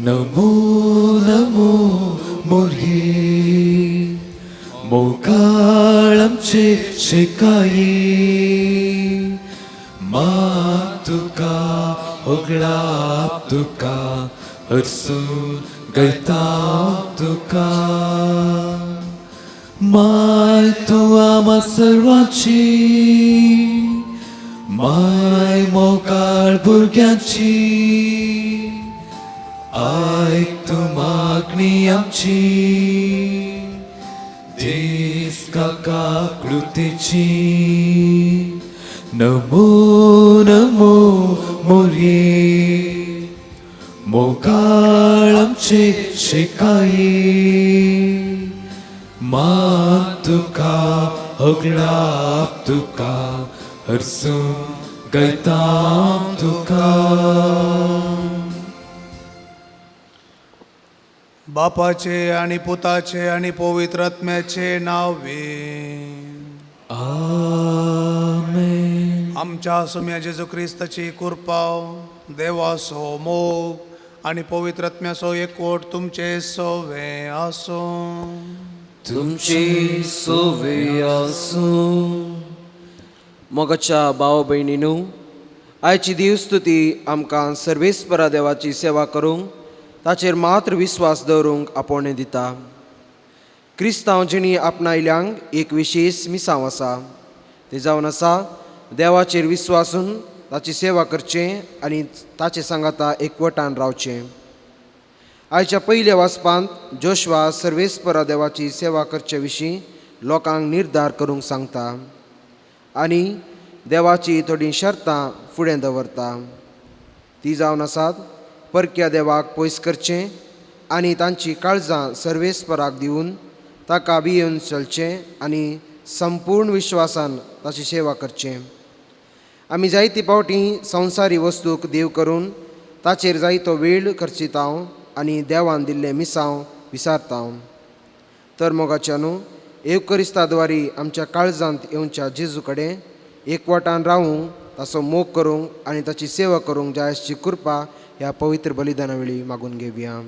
नमो नमो मोरये मोगाळ आमचे शिकाये मान तुका होगळाप तुका हरसून गयता तुका माय तूं आमा सर्वांची माय मोगाळ भुरग्यांची आयक तूं मागणी आमची दीस काका कृतीची नमो नमो मोरये मोगाळ आमचे शिकाये मान तुका होगळाप तुका हरसून गयता तुका. बापाचे आणि पुताचे आणि पवित्र आत्म्याचे नावे. आमेन. आमच्या सुम्या जेजू क्रिस्ताची कृपा, देवाचो मोग आणि पवित्र आत्म्याचो एकवट तुमचे सवे आसूं. तुमची सोवे आसूं. मोगाच्या भाव भयणीनू, आयची देवस्तुती आमकां सर्वेस्परा देवाची सेवा करूंक, ताचेर मात्र विस्वास दवरूंक आपोवणें दिता. क्रिस्तांव जिणी आपणायल्यांक एक विशेश मिसांव आसा. तें जावन आसा देवाचेर विस्वासून ताची सेवा करचें आनी ताचे सांगाता एकवटान रावचें. आयच्या पयल्या वाचपांत जोशवा सर्वेस्परा देवाची सेवा करचे विशीं लोकांक निर्धार करूंक सांगता आनी देवाची थोडीं शर्तां फुडें दवरता. ती जावन आसात परक्या देवाक पयस करचें आनी तांची काळजां सर्वेस्पराक दिवन ताका भियेवन चलचें आनी संपूर्ण विश्वासान ताची सेवा करचें. आमी जायते फावटी संवसारी वस्तूक देव करून ताचेर जायतो वेळ खर्चितांव आनी देवान दिल्लें मिसांव विसारतांव. तर मोगाच्यानू, एवकरिस्ता द्वारी आमच्या काळजांत येवच्या जेजू कडेन एकवटान रावूंक, ताचो मोग करूंक आनी ताची सेवा करूंक जाय आसची कृपा ह्या पवित्र बलिदाना वेळी मागून घेवया.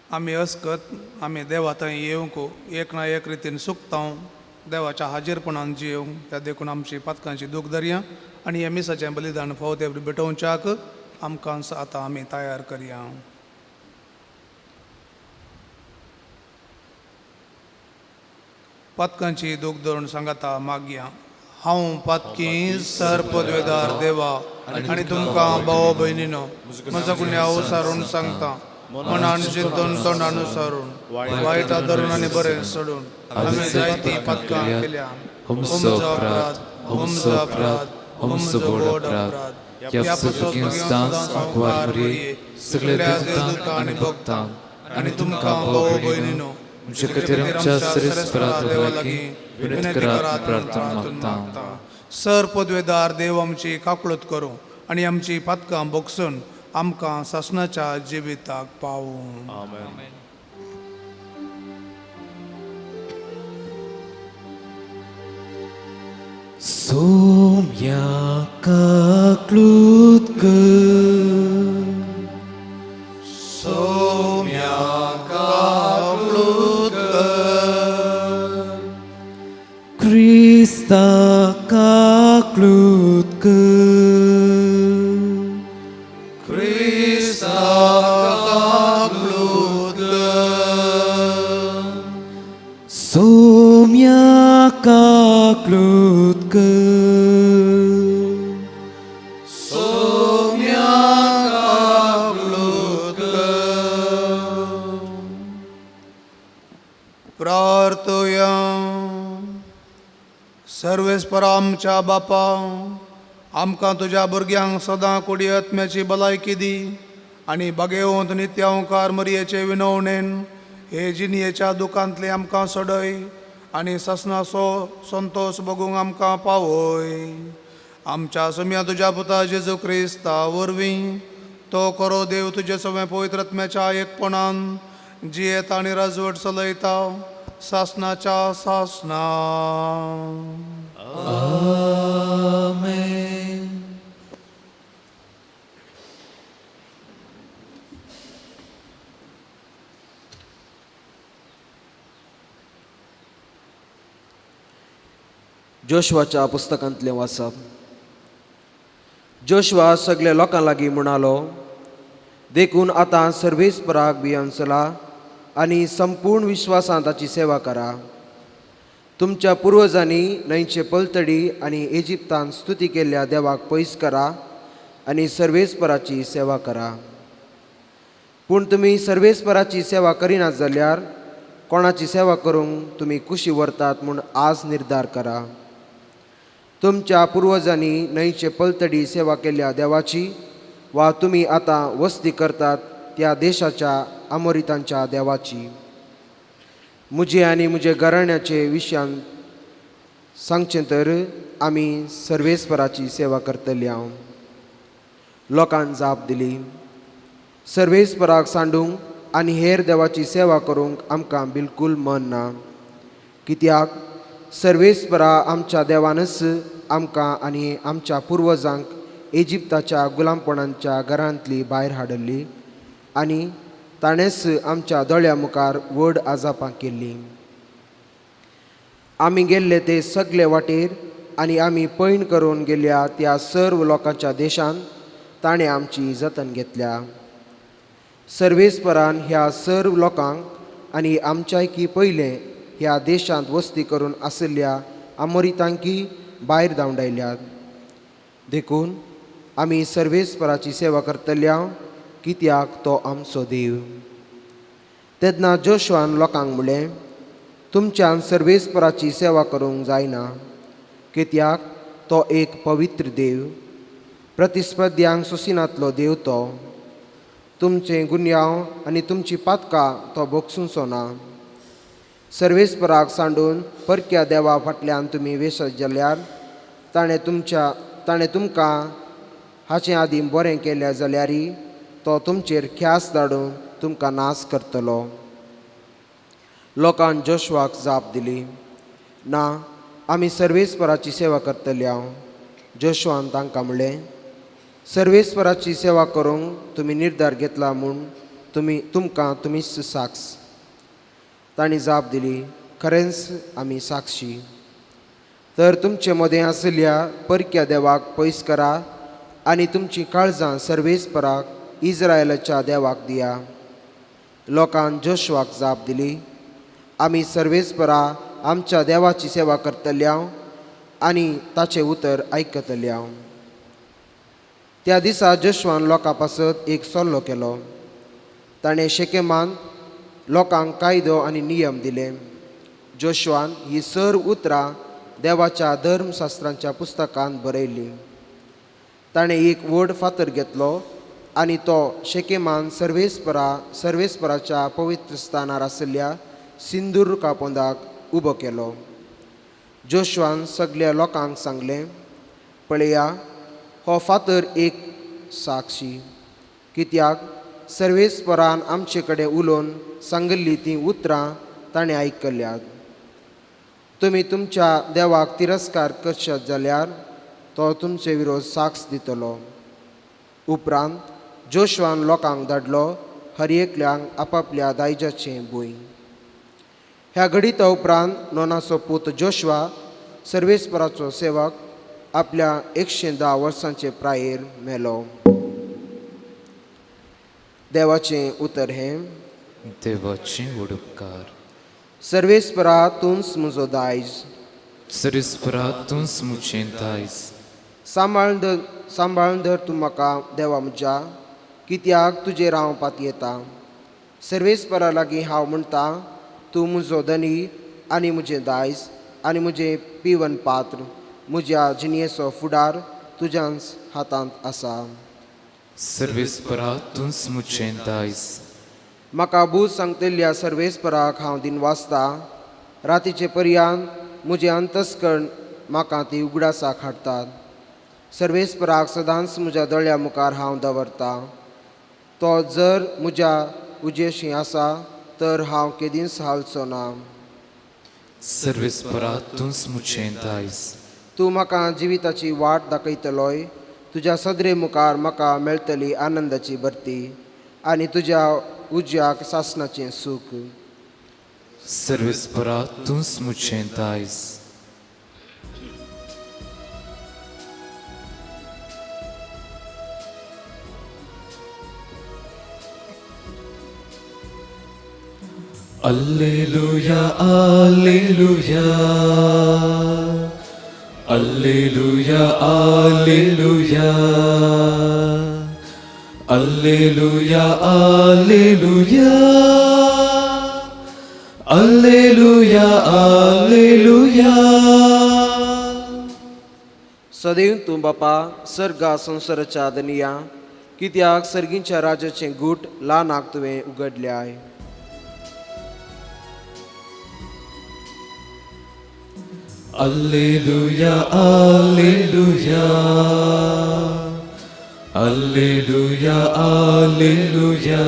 आमी अस्कत आमी देवा थंय येवंक एक ना एक रितीन सुकता, देवाच्या हाजीरपणान जियेवंक. त्या देखून आमची पातकांची दूख धरया आनी ह्या मिसाचें बलिदान फावो ते भेटोवच्याक आमकां आतां आमी तयार करया. पातकांची दूख धरून सांगाता मागया. हांव पातकी सर्पद्वेदार देवा आनी तुमकां भाव भयणीनो म्हजो गुन्यांव सारून सांगता. मनान चिंतून, तोंडान सारून, वायट धरून आनी बरें सोडून आमी जायतीं पातकां केल्या. हुमचो अपराध, हुमचो अपराध, हुमचो व्हड अपराध. ह्या सगळ्या आंकवार मरिये, सगळ्या देवतांक आनी भक्तांक आनी तुमकां भाव भयणीनो तुमचे खातीर आमच्या सर्वेस्परा देवा लागीं विनंती करात प्रार्थना मागता. सर पदवेदार देव आमची काकळूत करूं आनी आमची पातकां भोगसून आमकां सासणाच्या जिविताक पावूं. आमेन. सोम्या काकळूत कर. सोम्या काकळूत कर. क्रिस्ता काकळूत कर. क्रिस्ता काकळूत कर. सोम्या काकळूत कर. सोम्या काकळूत कर. प्रार्थया. सर्वेस्परा आमच्या बापा, आमकां तुज्या भुरग्यांक सदां कुडी आत्म्याची भलायकी दी आनी बागेवंत नित्यांकार मरयेचे विनवणेन हे जिणयेच्या दुकांतले आमकां सोडय आनी ससनाचो संतोश बगूंक आमकां पावय. आमच्या सुम्या तुज्या पुता जेजू क्रिस्ता वरवीं. तो करो देव तुजे सवें पवित्र आत्म्याच्या एकपणान जियेता आनी राजवट चलयता सासनाच्या सासना. आमेन. जोशवाच्या पुस्तकांतलें वाचप. जोशवा सगल्या लोकां लागीं म्हणालो, देखून आतां सर्वेस्पराक भियेवन चला आनी संपूर्ण विश्वासान ताची सेवा करा. तुमच्या पुर्वजांनी न्हंयचे पलतडी आनी इजिप्तान स्तुती केल्ल्या देवाक पयस करा आनी सर्वेस्पराची सेवा करा. पूण तुमी सर्वेस्पराची सेवा करिनात जाल्यार कोणाची सेवा करूंक तुमी कुशी व्हरतात म्हूण आज निर्धार करा. तुमच्या पुर्वजांनी न्हंयचे पलतडी सेवा केल्ल्या देवाची वा तुमी आतां वस्ती करतात त्या देशाच्या आमोरितांच्या देवाची. म्हजे आनी म्हजे घराण्याचे विशयान सांगचें तर आमी सर्वेस्पराची सेवा करतली हांव. लोकान जाप दिली, सर्वेस्पराक सांडूंक आनी हेर देवाची सेवा करूंक आमकां बिलकूल मन ना, कित्याक सर्वेस्परा आमच्या देवानच आमकां आनी आमच्या पुर्वजांक इजिप्ताच्या गुलामपणांच्या घरांतली भायर हाडली आनी ताणेंच आमच्या दोळ्या मुखार व्हड आजापां केल्लीं. आमी गेल्ले ते सगळे वाटेर आनी आमी पैण करून गेल्या त्या सर्व लोकांच्या देशांत ताणें आमची जतन घेतल्या. सर्वेस्परान ह्या सर्व लोकांक आनी आमच्याकी पयलें ह्या देशांत वस्ती करून आशिल्ल्या आमोरितांकी भायर धांवडायल्यात. देखून आमी सर्वेस्पराची सेवा करतल्या, कित्याक तो आमचो देव. तेन्ना जोशवान लोकांक म्हणलें, तुमच्यान सर्वेस्पराची सेवा करूंक जायना, कित्याक तो एक पवित्र देव, प्रतिस्पर्ध्यांक सोसिनातलो देव तो. तुमचे गुन्यांव आनी तुमची पातकां तो भोगसुचो ना. सर्वेस्पराक सांडून परक्या देवा फाटल्यान तुमी वेसत जाल्यार ताणें तुमकां हाचे आदीं बरें केलें जाल्यारय तो तुमचेर ख्यास धाडून तुमकां नाश करतलो. लोकान जोशवाक जाप दिली, ना, आमी सर्वेस्पराची सेवा करतले हांव. जोशवान तांकां म्हणलें, सर्वेस्पराची सेवा करूंक तुमी निर्धार घेतला म्हूण तुमी तुमकां तुमीच साक्ष. तांणी जाप दिली, खरेंच आमी साक्षी. तर तुमचे मदें आशिल्ल्या परक्या देवाक पयस करा आनी तुमचीं काळजां सर्वेस्पराक इज्रायलाच्या देवाक दिया. लोकान जोशवाक जाप दिली, आमी सर्वेस्परा आमच्या देवाची सेवा करतल्या आनी ताचें उतर आयकतल्या. त्या दिसा जोशवान लोकां पासत एक सल्लो केलो. ताणें शेकेमान लोकांक कायदो आनी नियम दिले. जोशवान ही सर्व उतरां देवाच्या धर्मशास्त्रांच्या पुस्तकांत बरयलीं. ताणें एक व्हड फातर घेतलो आनी तो शेकेमान सर्वेस्पराच्या पवित्र स्थानार आशिल्ल्या सिंदूर कापोंदाक उबो केलो. जोशवान सगल्या लोकांक सांगलें, पळया, हो फातर एक साक्षी, कित्याक सर्वेस्परान आमचे कडेन उलोवन सांगिल्लीं तीं उतरां ताणें आयकल्यात. तुमी तुमच्या देवाक तिरस्कार करशात जाल्यार तो तुमचे विरोध साक्ष दितलो. उपरांत जोशवान लोकांक धाडलो, हर एकल्यांक आपापल्या दायजाचें भूंय. ह्या घडिता उपरांत नोनाचो पूत जोशवा सर्वेस्पराचो सेवक आपल्या 110 वर्सांचे प्रायेर मेलो. देवाचें उतर हें. देवाचे उडपकार. सर्वेस्परा तूंच म्हजो दायज. सर्वेस्परा तूंच म्हजें दायज. सांबाळून धर, सांबाळून धर तूं म्हाका देवा म्हज्या, कित्याक तुजेर हांव पातयेतां. सर्वेस्परा लागीं हांव म्हणटा, तूं म्हजो धनी आनी म्हजें दायज आनी म्हजें पिवन पात्र. म्हज्या जिणयेचो फुडार तुज्याच हातांत आसा. सर्वेस्परा तूंच म्हजें दायज. म्हाका बूज सांगतल्या सर्वेस्पराक हांव दिन वाचता. रातीचे पर्यान म्हजें अंतस्कर्ण म्हाका ती उगडासाक हाडटात. सर्वेस्पराक सदांच म्हज्या दोळ्या मुखार हांव दवरतां. तो जर म्हज्या उजेशी आसा तर हांव केदींच हालचो ना. सर्वेस्परा तूंच म्हजें दायज. तूं म्हाका जिविताची वाट दाखयतलोय. तुज्या सदरे मुखार म्हाका मेळटली आनंदाची भरती आनी तुज्या उज्याक सासणाचें सूख. सर्वेस्परा तूंच म्हजें दायज. Alleluia, alleluia, alleluia, alleluia, alleluia, alleluia, alleluia, alleluia. सदैव तूं बापा सर्गा संवसाराच्या दनिया, कित्याक सर्गींच्या राजाचें गूट ल्हानाक तुवें उगडल्याय. Alleluia, alleluia, alleluia, alleluia,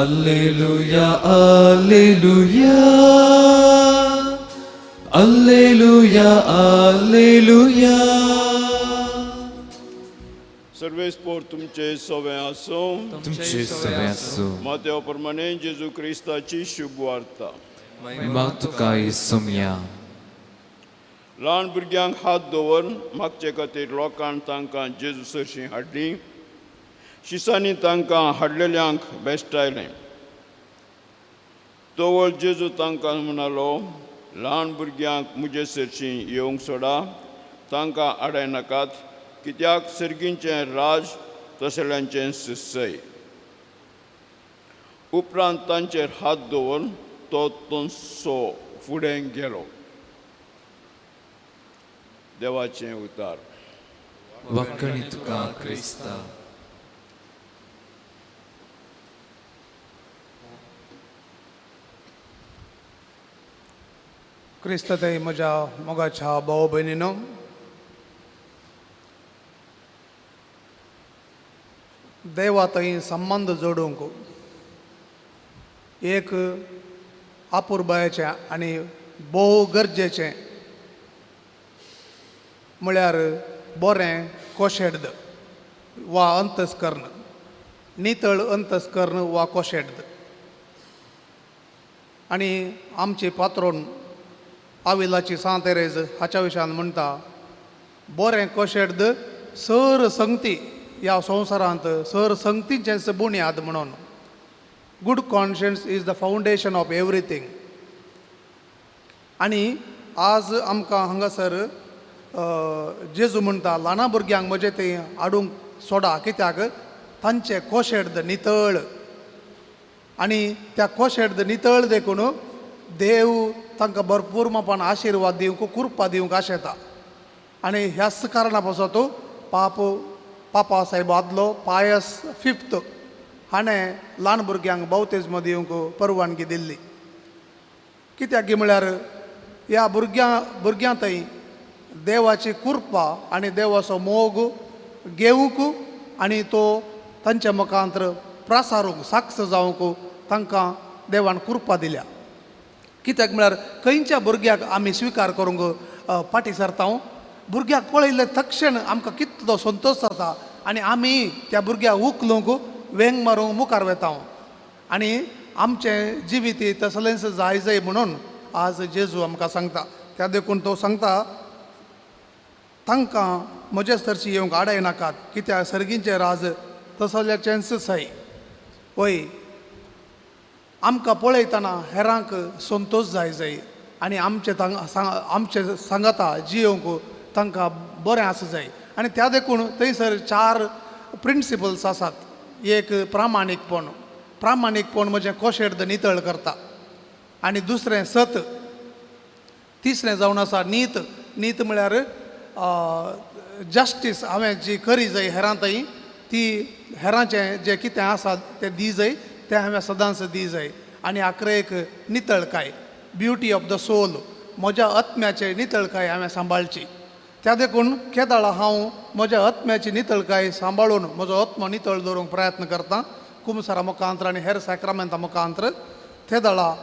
alleluia, alleluia, alleluia, alleluia. सर्वेस्पोर तुमचे सवे आसूं. तुमचे सवे आसूं. मातेव प्रमाणे जेजू क्रिस्ताची शुभ वार्ता. महिमा तुका येसुमया. ल्हान भुरग्यांक हात दवरून मागचे खातीर लोकान तांकां जेजू सरशीं हाडली. शिसांनी तांकां हाडलेल्यांक बेश्टायलें. तवळ जेजू तांकां म्हणालो, ल्हान भुरग्यांक म्हजे सरशीं येवंक सोडा, तांकां आडाय नाकात, कित्याक सर्गींचें राज तसल्यांचें सुसय. उपरांत तांचेर हात दवरून तो तसो फुडें गेलो. देवाचें उतार. वखणी तुका क्रिस्ता. क्रिस्त थंय म्हज्या मोगाच्या भाव भयणीनो, देवा थंय संबंद जोडूंक एक आपुरबायेचें आनी भोव गरजेचें म्हळ्यार बरें कोशेड्द वा अंतस्कर्ण, नितळ अंतस्कर्ण वा कोशेड्द. आनी आमची पात्रोन आविलाची सांत तेरेज हाच्या विशयान म्हणटा, बरें कोशेड्द सर संगती ह्या संवसारांत सर संगतीचेंच बुन्याद म्हणून. Good conscience is the foundation of everything. आनी आज आमकां हांगासर जेजू म्हणटा, ल्हाना भुरग्यांक म्हजे थंय हाडूंक सोडा, कित्याक तांचे कोशेड्द नितळ आनी त्या कोशेड्द नितळ देखून देव तांकां भरपूर मापान आशिर्वाद दिवंक, कृपा दिवंक आशेता. आनी ह्याच कारणा पासत पापा साहेब आदलो पायस फिफ्थ हाणें ल्हान भुरग्यांक बावतिज्म दिवंक परवानगी दिल्ली. कित्याक की म्हळ्यार ह्या भुरग्यां थंय देवाची कृपा आनी देवाचो मोग घेवंक आनी तो तांच्या मुखांतर प्रसारूंक, साक्ष जावंक तांकां देवान कृपा दिल्या. कित्याक म्हळ्यार खंयच्या भुरग्याक आमी स्विकार करूंक फाटीं सरता? भुरग्याक पळयलें तक्षण आमकां कितलो संतोश जाता आनी आमी त्या भुरग्याक उखलूंक, वेंग मारूंक मुखार वेता. आनी आमचें जिवीत तसलेंच जाय जाय म्हणून आज जेजू आमकां सांगता. त्या देखून तो सांगता, तांकां म्हजे सरशी येवंक आडाय नाकात, कित्याक सर्गींचें राज तसल्याचेंच सय. वय, आमकां पळयतना हेरांक संतोश जाय जाय आनी आमचे आमचे सांगाता जियोवंक तांकां बरें आसूं जाय. आनी त्या देखून थंयसर चार प्रिंसिपल्स आसात. एक, प्रामाणीकपण. प्रामाणीकपण म्हजें कोशेर्द नितळ करता. आनी दुसरें सत. तिसरें जावन आसा नीत. नीत म्हळ्यार जस्टीस. हांवें जी करी जाय हेरां थंय, ती हेरांचें जें कितें आसा तें दी जाय, तें हांवें सदांच दी जाय. आनी आखरेक नितळकाय, ब्युटी ऑफ the soul. म्हज्या आत्म्याचे नितळकाय हांवें सांबाळची. त्या देखून केदाळा हांव म्हज्या आत्म्याची नितळकाय सांबाळून म्हजो आत्मो नितळ दवरूंक प्रयत्न करता, कुमसारा मुखांत्र आनी हेर साक्रामेंता मुखांत्र, ते दाळा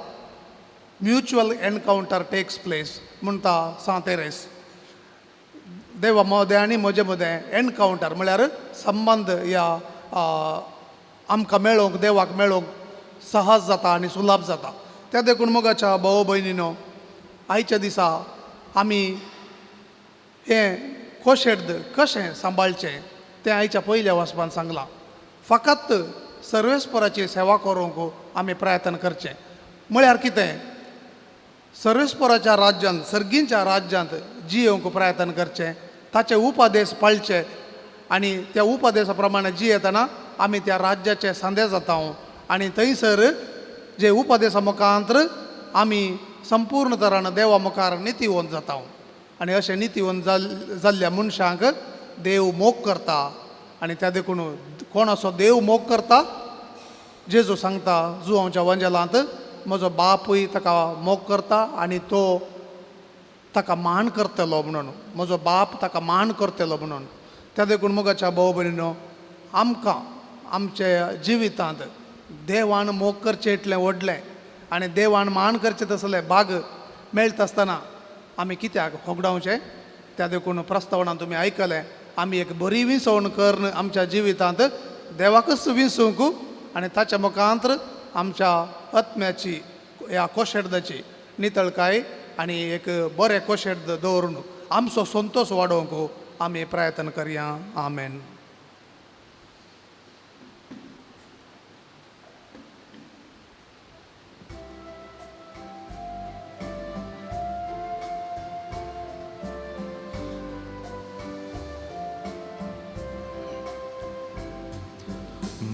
म्युच्युअल एनकावंटर टेक्स प्लेस म्हणटा सांत तेरेस. देवा मदें आनी म्हजे मदें एनकावंटर म्हळ्यार संबंद ह्या आमकां मेळोवंक, देवाक मेळोवंक सहज जाता आनी सुलभ जाता. त्या देखून मोगाच्या भाव भयणीनो, आयच्या दिसा आमी हें कोशेर्द कशें सांबाळचें तें आयच्या पयल्या वाचपान सांगलां. फकत सर्वेस्पराची सेवा करूंक आमी प्रयत्न करचें. म्हळ्यार कितें, सर्वेस्पराच्या राज्यांत, सर्गींच्या राज्यांत जियेवंक प्रयत्न करचें, ताचे उपदेश पाळचे आनी त्या उपदेशा प्रमाणे जियेतना आमी त्या राज्याचे सांदे जाता आनी थंयसर जे उपदेशा मुखांतर आमी संपूर्ण तरान देवा मुखार नितीवंत जाता आनी अशें नितीवंत जाल्ल्या मनशांक देव मोग करता. आनी त्या देखून कोण असो देव मोग करता, जेजू सांगता जुवांच्या वंजेलांत, म्हजो बापूय ताका मोग करता आनी तो ताका मान करतलो म्हणून, म्हजो बाप ताका मान करतलो म्हणून. त्या देखून मोगाच्या भाव भयणीनो, आमकां आमच्या जिवितांत देवान मोग करचें इतलें व्हडलें आनी देवान मान करचें तसलें भाग मेळटा आसतना आमी कित्याक होगडावचें. त्या देखून प्रस्तावनान तुमी आयकलें, आमी एक बरी विसवण करून आमच्या जिवितांत देवाकच विसूंक आनी ताच्या मुखांतर आमच्या आत्म्याची ह्या कोशेर्दाची नितळकाय आनी एक बरें कोशेर्द दवरून आमचो संतोश वाडोवंक आमी प्रयत्न करया. आमेन.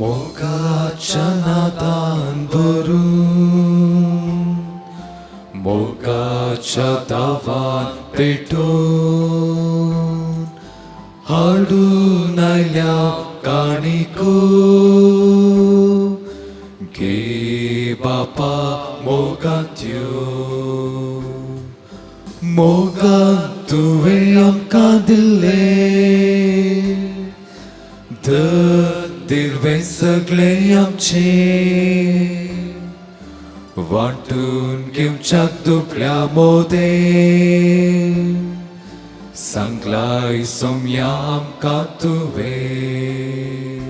मोगाच्या नादान भरून, मोगाच्या दावान पेटून, हाडून आयल्या काणिको, घे बापा मोगांत यो. मोगान तुवें आमकां दिल्लें दिलवें सगळें आमचें, वांटून घेवच्याक दुबळ्या मोदें, सांगलाय सोम्या आमकां तुवें.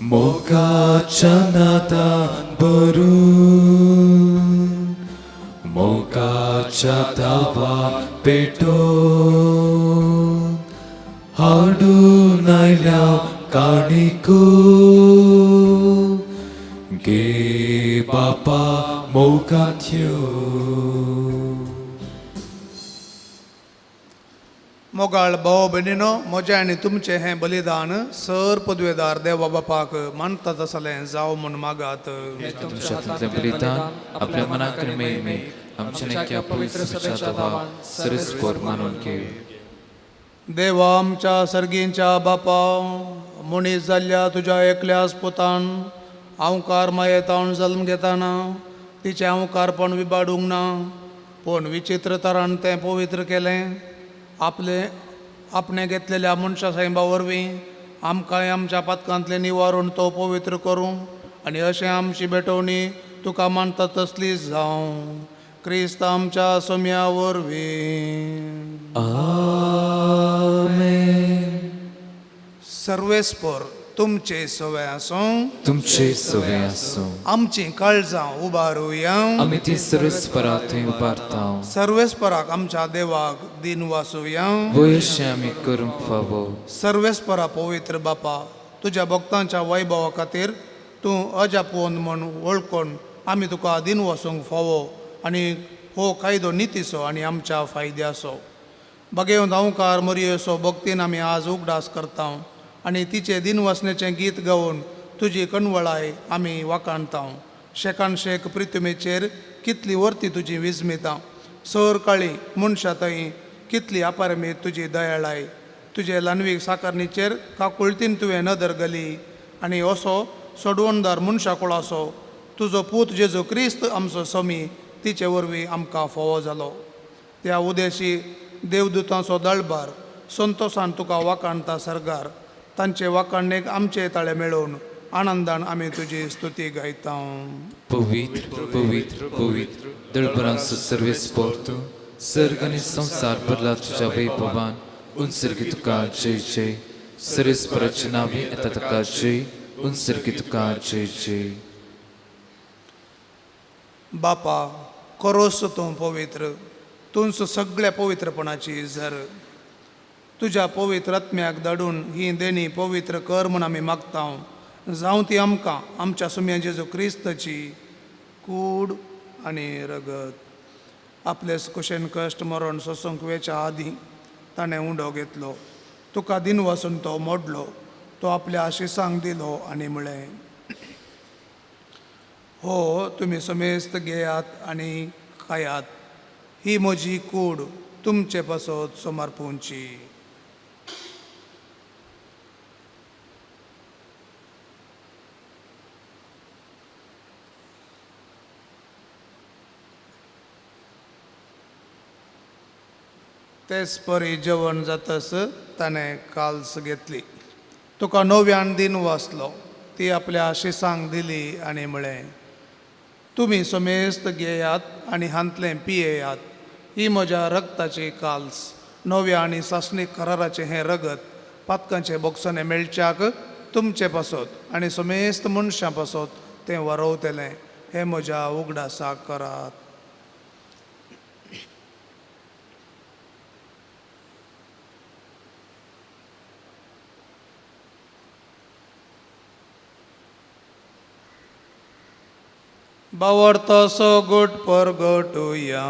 मोगाच्या नादान भरून, मोगाच्या दावान पेटोवन, हाडून आयल्या काणिको, घे बापा मोगांत यो. मोगाळ भाव भयणीनो, म्हजें आनी तुमचें हें बलिदान सर पदवेदार देवा बापाक मानता तसलें जावं म्हूण मागात. तुमच्या हातांतलें बलिदान आपल्या मनाक आनी मेळमेक आमच्या नेक्या पवित्र सभेच्या दावान सरस्पोर मानून घेव. देवा आमच्या सर्गींच्या बापा, मनीस जाल्ल्या तुज्या एकल्याच पुतान अंवकार मायेतावन जल्म घेताना तिचें अंवकारपण विबाडूंक ना, पूण विचित्र तरान तें पवित्र केलें. आपले आपणें घेतलेल्या मनशा सायबा वरवीं आमकांय आमच्या पातकांतलें निवारून तो पवित्र करूं आनी अशें आमची भेटवणी तुका मानता तसली जावं, क्रिस्त आमच्या सोम्या वरवीं. आमेन. सर्वेस्पर तुमचे सवे आसूं. तुमचे सवे आसूं. आमची काळजां उबारुया. आमी ती सरस्परा थंय उबारता. सर्वेस्पराक आमच्या देवाक दिन वासुया. वयशें आमी करूंक फावो. सर्वेस्परा पवित्र बापा, तुज्या भक्तांच्या वैभवा खातीर तूं अजापवन म्हूण वळखून आमी तुका दिन वसूंक फावो आनी हो कायदो नितीचो आनी आमच्या फायद्याचो. बगेवन अंवकार मरियेचो भक्तीन आमी आज उगडास करता आनी तिचे दिनवासनेचें गीत गावन तुजी कणवळाय आमी वाखाणता. शेकान शेक प्रितुमेचेर कितली वर्ती तुजी विजमितां, सर काळी मनशा थंय कितली अपारमेत तुजी दयाळाय. तुजे ल्हानवीक साकारणीचेर काकुळतीन तुवें नदर घाली आनी असो सोडवणदार मनशा कुळाचो तुजो पूत जेजू क्रिस्त आमचो समी तिचे वरवीं आमकां फावो जालो. त्या उदेशी देवदूतांचो दळबार संतोसान तुका वाखाणता सरगार, तांचे वाखाणणेक आमचे ताळे मेळोवन आनंदान आमी तुजी स्तुती गायता. पवित्र पवित्र पवित्र दळबरांचो सर्वेस्पोर तूं, सर्ग आनी संवसार भरला तुज्या वैभवान. उनसर्गी तुका जय जय. सर्वेस्पराचे नांवी येता ताका जय. उनसर्गी तुका जय जय. बापा, करोस तूं पवित्र, तूंच सगळ्या पवित्रपणाची झर. तुज्या पवित्र आत्म्याक धाडून ही देणी पवित्र कर म्हूण आमी मागता. जावं ती आमकां आमच्या सुम्या जेजू क्रिस्ताची कूड आनी रगत. आपले कुशेन कश्ट मरण सोसूंक वेच्या आदीं ताणें उंडो घेतलो, तुका दिन वासून तो मोडलो, तो आपल्या आशिसांक दिलो आनी म्हळें, हो तुमी समेस्त घेयात आनी खायात, ही म्हजी कूड तुमचे पासत समर्पूंची. तेच परी जेवण जातस ताणें काल्स घेतली, तुका नव्यान दिन वाचलो, ती आपल्या आशिसांक दिली आनी म्हळें, तुमी समेस्त घेयात आनी हांतलें पियेयात, ही म्हज्या रगताची काल्स, नव्या आनी सासणीक कराराचें हें रगत पातकांचे बोगसणे मेळच्याक तुमचे पासत आनी समेस्त मनशां पासत तें वरोवतलें, हें म्हज्या उगडासाक करात. बावडतो गोट परगटुया.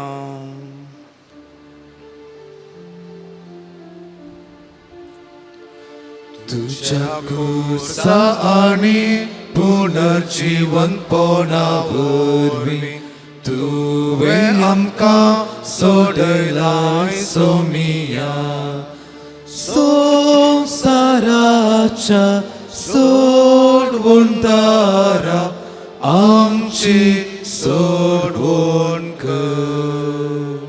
तुझ्या खुर्सा आणि पुनर्जीवनपणा वरवीं तुवें आमकां सोडयलाय सोमिया, संवसाराच्या सोडवणदारा आमची सोडवण कर.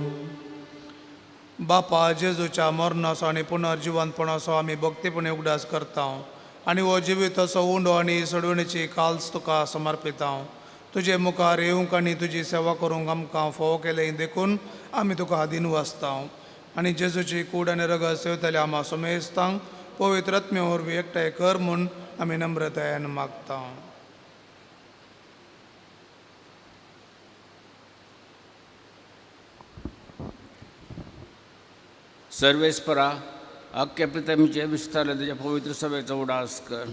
बापा, जेजूच्या मरणाचो आनी पुनर्जिवंतपणाचो आमी भक्तीपणे उगडास करता आनी हो जिविताचो उंडो आनी सोडवणेची काल्स तुका समर्पिता. तुजे मुखार येवंक आनी तुजी सेवा करूंक आमकां फावो केलें देखून आमी तुका आदीन वाचता आनी जेजूची कूड आनी रगत सेवतल्या आमा समेस्तांक पवित्र आत्म्या वरवीं एकठांय कर म्हूण आमी नम्रतायेन मागता. सर्वेस्परा, अख्ख्या प्रितमीचे विस्तारले तुज्या पवित्र सभेचो उडास कर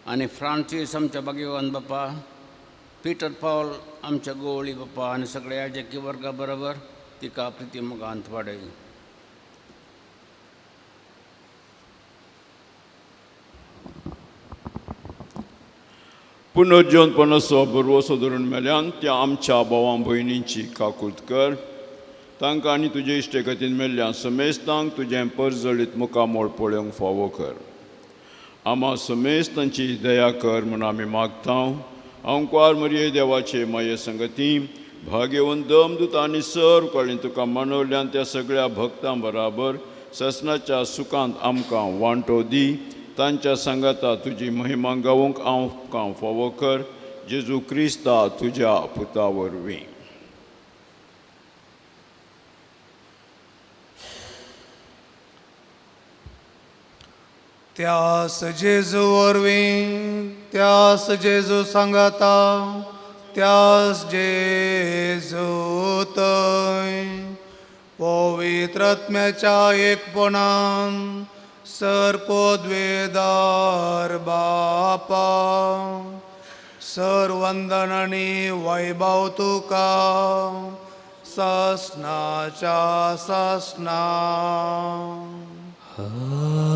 आनी फ्रांसीस आमच्या भाग्यवान बापा, पिटर पावल आमच्या गोवळी बापा आनी सगळ्या याजकी वर्गा बरोबर तिका प्रिती मुगांत वाडय. पुनर्जीवनपणाचो भरवसो धरून मेल्यान त्या आमच्या भावां भयणींची काकूत कर. तांकां आनी तुजे इश्टेगतीन मेल्ल्या समेस्तांक तुजें परजळीत मुखामोळ पळोवंक फावो कर. आमा समेस्तांची दया कर म्हूण आमी मागता. अंकवार मरिये देवाचे माये संगती भाग्यवंत दमदूत आनी सर कळीन तुका मानवल्यान त्या सगळ्या भक्तां बराबर ससनाच्या सुखांत आमकां वांटो दी. तांच्या सांगाता तुजी महिमा गावंक आमकां फावो कर, जेजू क्रिस्ता तुज्या पुता वरवीं. त्यास जेजू वरवीं, त्यास जेजू सांगाता, त्यास जेजू थंय पवित्र आत्म्याच्या एकपणान सर्पोद्वेदार बापा, सर वंदन आनी वैभव तुका ससनाच्या ससना. आमेन.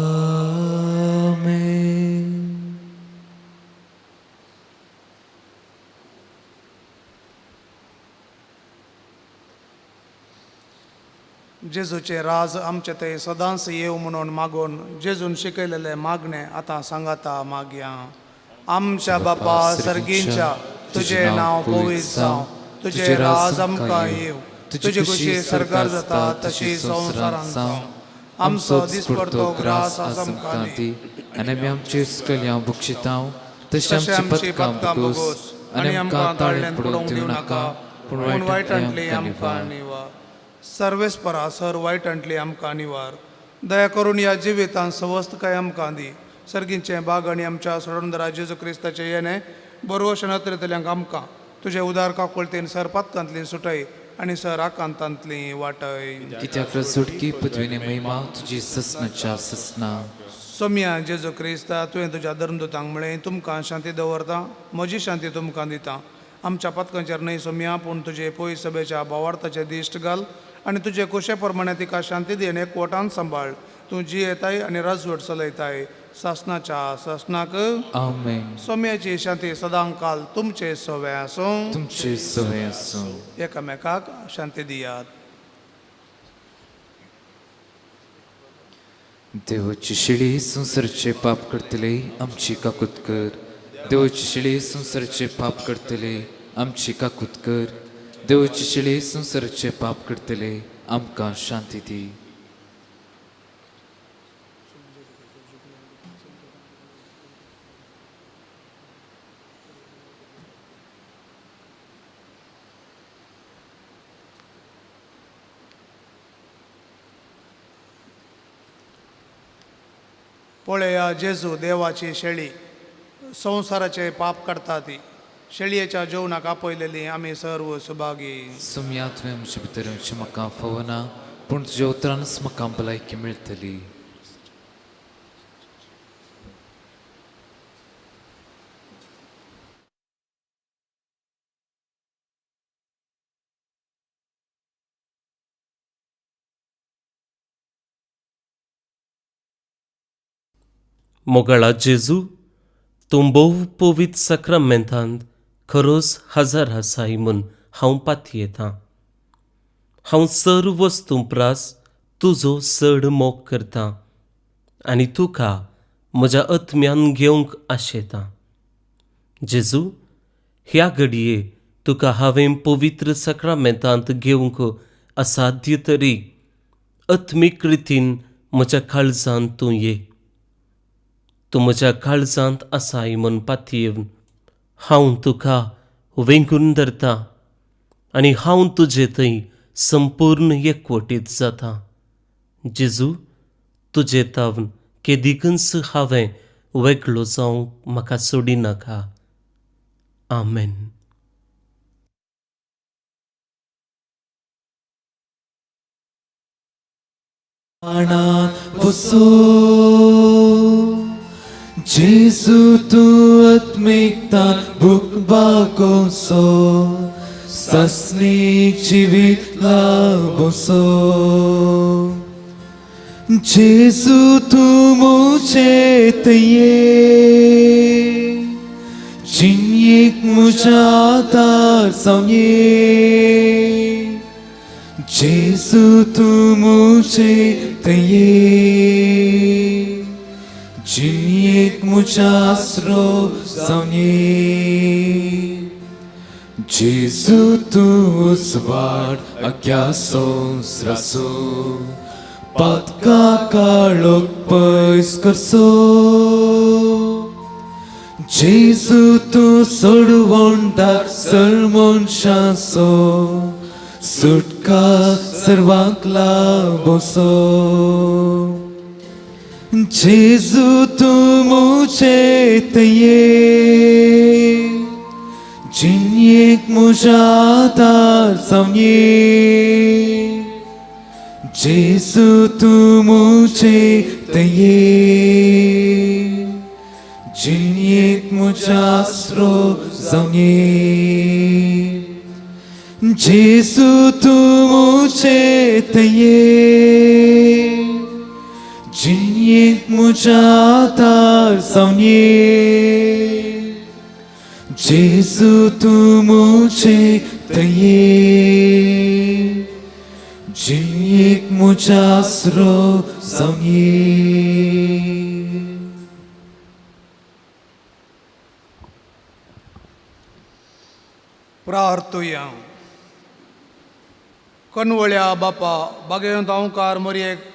जेजूचे राज आमचे ते सदांच येवं म्हणून मागून जेजून शिकयलेले मागणे आतां सांगाता मागया. आमच्या बापा सर्गींच्या, तुजें नांव पवित्र जावं, तुजें राज आमकां येवं, तुजी खुशी सरकार जाता तशी संवसारांत जावं. आमचो दिसपडतो ग्रास आज आमकां दी आनी आमी आमचे सकयल्या बक्षितांव तशें तशें आमची पदकां भोगोस आनी आमकां ताळेंत पडोवंक दिवं नाका, पूण पूण वायटांतली वायटांतली आमकां आमकां निवार. सर्वेस्परा सर वायटांतली आमकां निवार. दया करून ह्या जिवितांत सवस्तकाय आमकां दी. सर्गींचें बाग आनी आमच्या सोडणदारा जेजू क्रिस्ताचें येणें बरवश नत्रेतल्यांक आमकां तुजें उदार काकुळतेन सर पातकांतली सुटय आनी सर आकांतांतली वाटय. कित्याक सुटकी पृथ्वीने महिमा तुजी ससनाच्या ससना. सोम्या जेजू क्रिस्ता, तुवें तुज्या धर्मदूतांक म्हळें, तुमकां शांती दवरता, म्हजी शांती तुमकां दिता. आमच्या पातकांचेर न्हय सोम्या, पूण तुजे पयस सभेच्या भावार्थाचे दिश्ट घाल आनी तुजे कुशे प्रमाणे तिका शांती दी आनी एकवटान सांबाळ. तूं जियेताय आनी राजवट चलयताय सासनाच्या सासनाक. आमेन. सोम्याची शांती सदांकाल तुमचे सवे आसूं. तुमचे सवय आसूं. एकामेकाक शांती दियात. देवाची शिळी संवसाराचे पाप करतले आमची काकूत कर. देवाची शिळी संवसाराचे पाप करतले आमची काकूत कर. देवाची शिळी संवसाराचे पाप करतले आमकां शांती दी. पळया जेजू देवाची शेळी, संवसाराचे पाप काडटा ती. शेळयेच्या जेवणाक आपयलेली आमी सर्व सुभागी. सुम्या, तुवें आमचे भितर येवचें म्हाका फावना, पूण तुज्या उतरानच म्हाका भलायकी मेळटली. मोगाळा जेजू, तूं भोव पवित्र साक्रामेंतांत खरोच हजर आसाय म्हूण हांव पातयेतां. हांव सर्व वस्तूं प्रास तुजो चड मोग करतां आनी तुका म्हज्या आत्म्यान घेवंक आशेतां. जेजू, ह्या घडये तुका हांवें पवित्र साक्रामेंतांत घेवंक असाध्य तरी आत्मीक रितीन म्हज्या काळजांत तूं ये. तूं म्हज्या काळजांत आसाय म्हूण पातयेवन हांव तुका वेंगून धरतां आनी हांव तुजे थंय संपूर्ण एकवटीत जाता. जेजू, तुजे तावन केदिकूच हांवें वेगळो जावंक म्हाका सोडिनाका. आमेन. बसो जेजू, तूं आत्मिकतान भूक बागोसो, सासणी जिवीत लाबोसो. जेजू, तूं म्हजे तये, जिणयेक म्हज्या आदार जावन ये. जेजू, तूं म्हजे तये, जिणयेक म्हज्या आसरो जावन ये. जेजू, तूं उजवाड आख्या संवसाराचो, पातका काळोख पयस करचो. जेजू, तूं सोडवणदार सर मनशाचो, सुटका सर्वांक लाबोसो. जेजू, तूं म्हजे तये, जिणयेक म्हज्या आदार जावन ये. जेजू, तूं म्हजे तये, जिणयेक म्हज्या आसरो जावन ये. जेजू, तूं म्हजे तये, जिणयेक म्हज्या आदार जावन ये. जेजू, तूं म्हजे तये, जिणयेक म्हज्या आसरो जावन ये. प्रार्थुया. कनवळ्या बापा, बागेवंत अंकार मरयेक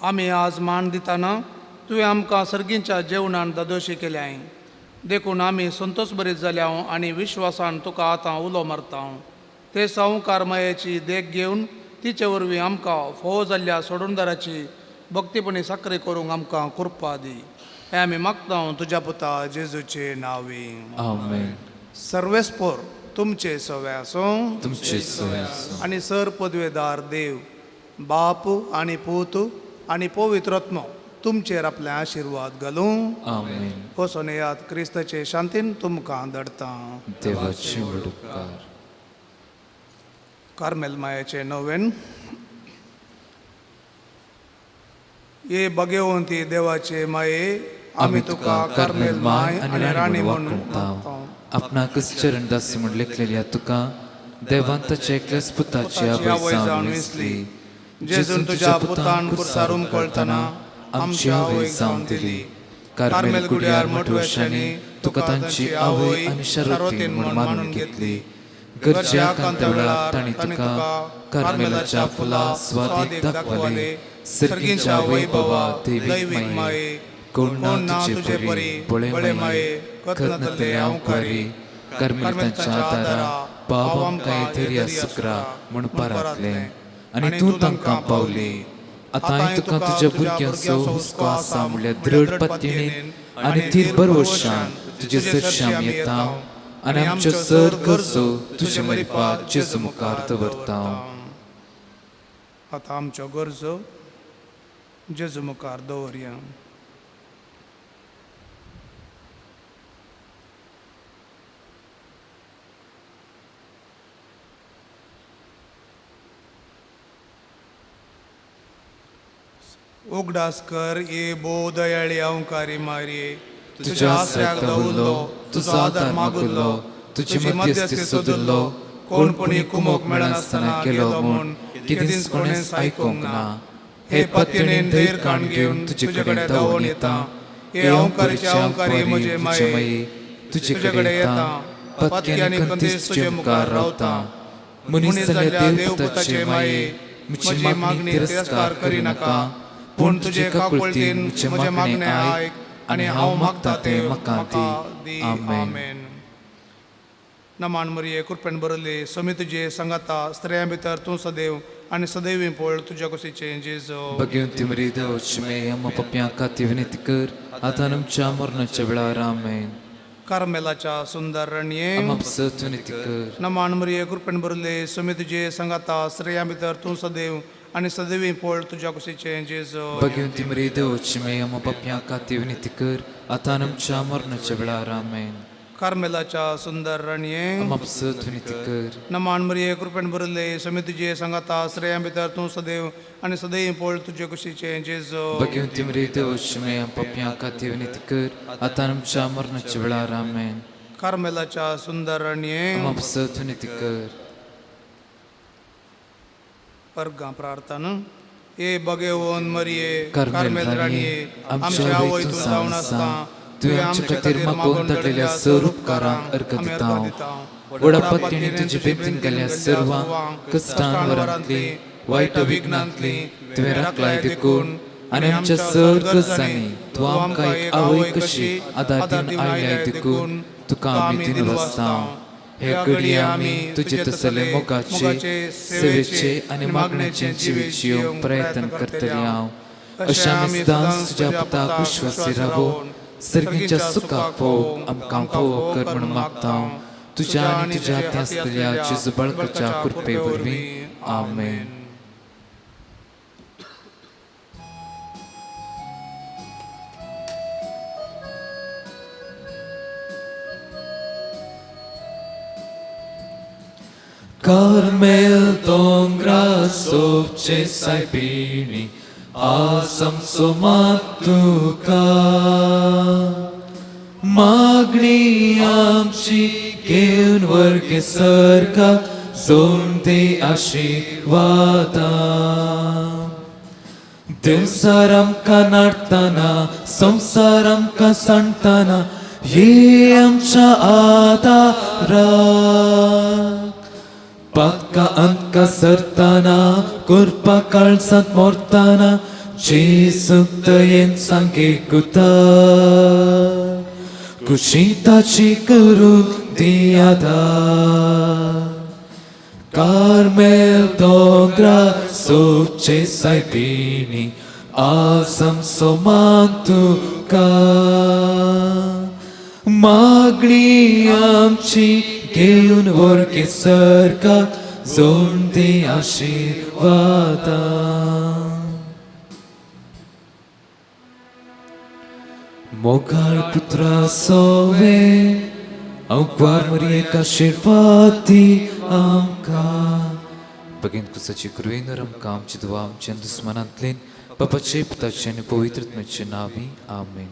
आमी आज मान दिताना तुवें आमकां सर्गींच्या जेवणान दादोशी केल्याय, देखून आमी संतोश बरीत जाल्या आनी विश्वासान तुका आतां उलो मारता. ते सावकार मायेची देख घेवन तिचे वरवीं आमकां फोव जाल्ल्या सोडूनदाराची भक्तीपणी साकरी करूंक आमकां कृपा दी. हें आमी मागता तुज्या पुता जेजूचे नांवी. आमेन. सर्वेस्पोर तुमचे सवे आसूं. तुमचे सवय आसूं. आनी सर पदवेदार देव बाप आनी पूत आनी पवित्र आत्मो तुमचेर आपले आशिर्वाद घालूं. आमेन. वचोन येयात, क्रिस्ताचे शांतीन तुमकां धाडटा. देवाचे व्हड उपकार. कार्मेल मायाचे नोवेन. ये भगवंती देवाचे माये, आमी तुका कार्मेल माय आनी राणी म्हूण मागता. आपणाकच चरणदासी म्हूण लेखलेल्या तुका देवान ताच्या एकल्याच पुताची आवय जावन वेंचली. जेजून तुज्या पुतान कुर्सार उमकळतना आमची आवय जावन दिली. कार्मेल गुड्यार मठवशांनी तुका तांची आवय आनी शारोतीन म्हूण मानून घेतली. गरज्या कांता वेळार तांणी तुका कार्मेलाच्या फुलां स्वादीक दाखवले. सर्गींच्या वैभवा दैवीक माये, कोण ना तुजे परी बळे माये, कथनातले हांवकारी कार्मेलितांच्या आदारा पाव आमकां धैर्या सुकरा म्हूण परातलें आनी तूं तांकां पावली. आतांय तुका तुज्या भुरग्यांचो हुस्को आसा म्हणल्यार दृढ पत्तीणेन आनी थीर भरवशान तुजे सरशी आमी येता आनी आमच्यो सर गरजो तुजे मरिफात जेजू मुखार दवरता. आतां आमच्यो गरजो जेजू मुखार दवरया. उगडास कर ये भोव दयाळी अंकारी मारये, तुज्या आसऱ्याक दवरलो, तुजो आदार मागुल्लो, तुजी मध्यस्थी सोदुल्लो, कोण कोणी कुमोक मेळनासतना केलो म्हूण कितेंच कोणेंच आयकूंक ना. हे पत्नीन धैर्य काण घेवन तुजे कडेन धांवून येता. हे अंकारीचे अंकारी म्हजे माये, तुजे कडेन येता, पत्की आनी कंतीस तुजे मुखार रावता. मनीस जाल्ल्या देवपुताचे माये, म्हजी मागणी तिरस्कार करिनाका, पूण तुजे काकुळतीन म्हजें मागणें आयक आनी हांव मागता तें म्हाका दी. आमेन. नमान मरिये, कृपेन बरले, समी तुजे संगाता, स्त्रियां भितर तूं सदैव आनी सदैवी पळ तुज्या कुशीचें जेजू. भगवंती मरी देवची मे आम्हा पप्यां खातीर विनंती कर, आतां आमच्या मरणाच्या वेळार. आमेन. कार्मेलाच्या सुंदर रणये, आम्हा पासत विनंती कर. नमान मरिये, कृपेन बरले, समी तुजे संगाता, स्त्रियां भितर तूं सदैव आनी सदैवी पळ तुज्या कुशीचें जेजू. भगवंती मरी देवची मे आम्हा पप्यां खातीर विनंती कर, आतां आमच्या मरणाच्या वेळार. आमेन. कार्मेलाच्या सुंदर रणये, आम्हा पासत विनंती कर. नमान मरिये, कृपेन बरले, समी तुजे संगाता, स्त्रियां भितर तूं सदैव आनी सदैव पळ तुजे कुशीचें जेजू. भगवंती मरी देवची मे आम्हा पप्यां खातीर विनंती कर, आतां आमच्या मरणाच्या वेळार. आमेन. कार्मेलाच्या सुंदर रणये, आम्हा पासत विनंती कर. अर्घां प्रार्थना. ए भगवंत मरिये, कार्मेल राणये, आमच्या आवय तूं जावन आसा, तुवें आमच्या खातीर मागोवन धाडलेल्या सर उपकारांक अर्घ दिता. व्हडा पत्तीने तुजी बेंतीन गेल्ल्या सर्वांक कश्टान वरांतली वायट विघ्नांतली तुवें राखलाय देखून आनी आमच्या सर गरजांनी तूं आमकां एक आवय कशी आदार दिवन आयल्याय देखून तुका आमी दिनवासता. हे घडये आमी तुजे तसले मोगाचे, सेवेचे आनी मागण्याचे जिवीत जिवंक प्रयत्न करतले हांव. अशें आमी सदांच तुज्या पुताक विश्वासी रावून सर्गीच्या सुखाक फोवक आमकां फावो कर म्हूण मागता, तुज्या आनी तुज्या हातीं आसलेल्या जेजू बाळकाच्या कृपे वरवीं. आमेन. कार्मेल दोंगरा सोबचे सायबिणी, आसमसो मात तुका, मागणी आमची घेवन वर्गे सरका जोड दे आशिर्वादा. देवसार आमकां नाडतना, संवसार आमकां सांडतना, ये आमच्या आदाराक. पातका अंतका सरतना, कुरपा काळजांत मोरतना, जेजूक दयेन सांगे कुता, खुशी ताची करून दी आदार. कार्मेल दोंगरा सोबचे सायबिणी, आसमसो मान तुका, मागणी आमची घेवन वर्गे सरका जोड दी आशिर्वादा. मोगाळ पुत्रा सोवे अंकवार मरियेक आशिर्वाद दी आमकां. बगेन कुसाची कृवेनर आमकां आमची दुवा आमच्या दुस्मनांतल्यान बापाचे, पुताचे आनी पवित्र आत्म्याचे नांवी, आमेन.